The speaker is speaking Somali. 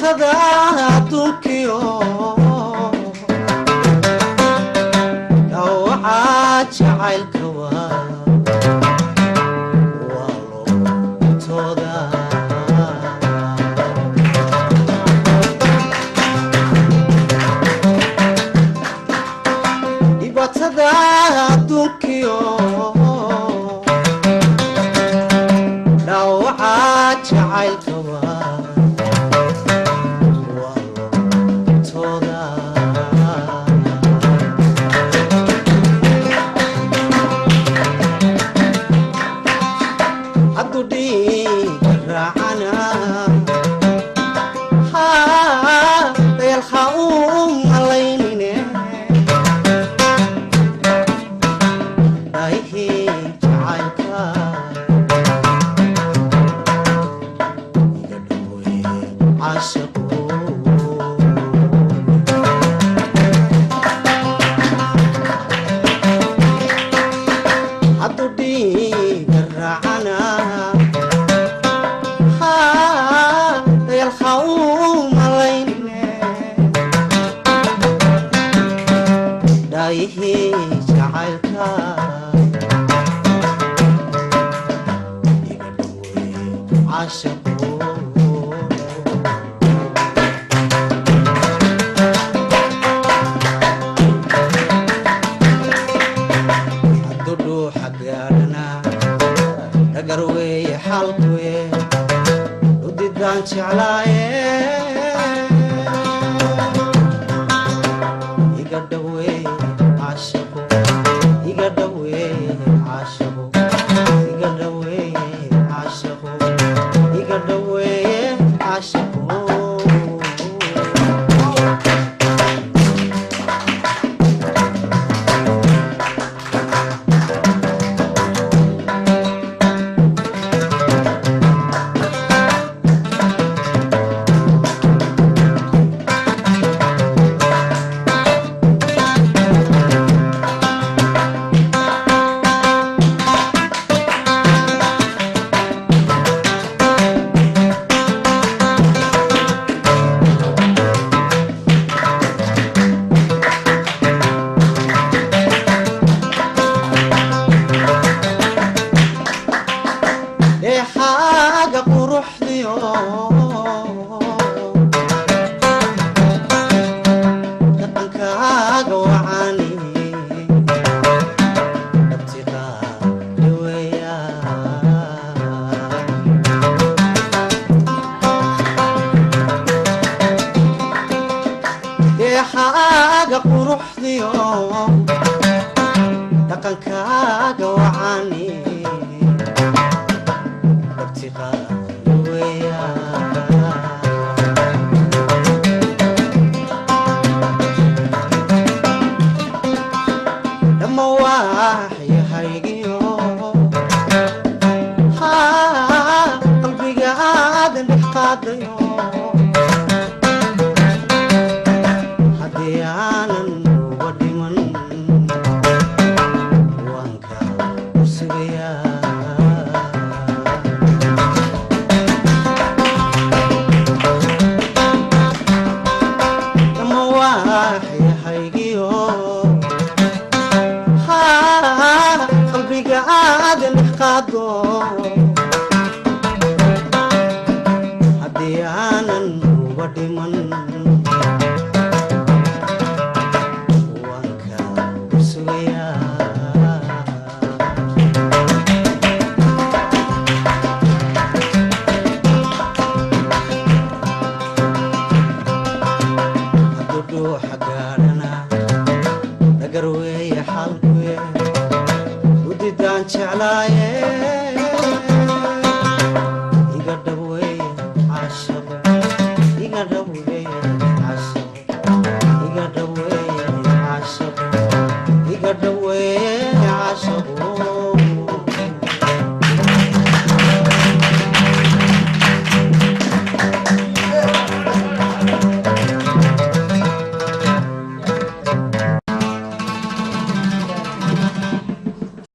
Dhibaatada adduunkiyo dhawaca jacaylka waa loo toodaa. Dhibaatada adduunkiyo dhawaca jacaylka waa loo toodaa. Hadduu dhiiga raacana dayalha u malaynine, dhaihii jacaylka iga dhawe caashaqo. Hadduu dhiiga raacana dayalha u malaynine, dhaayihii jacaylka iga dhawe caashaqo. Hadduu dhuuxa gaadhana dhagar weeye xaalkuye, udidaan jeclaaye iga dhaweeye caashaqo, iga dhaweeye caashaqo, iga dhaweeye caashaqo, iga dhaweeye caashaqo. Dheexaaga quruxdiyo dhaqankaaga wacani dhabtiqaali weeyaan. Dheexaaga quruxdiyo dhaqankaaga wacani dhabtiqaali weeyaan. Dhamma waaxyahaygiyo qalbiga aadan dhex qaadayo, haddii aanan uga dhiman waan ka ursugayaa. Dhamma waaxyahaygiyo qalbiga aadan dhex qaado, haddii aanan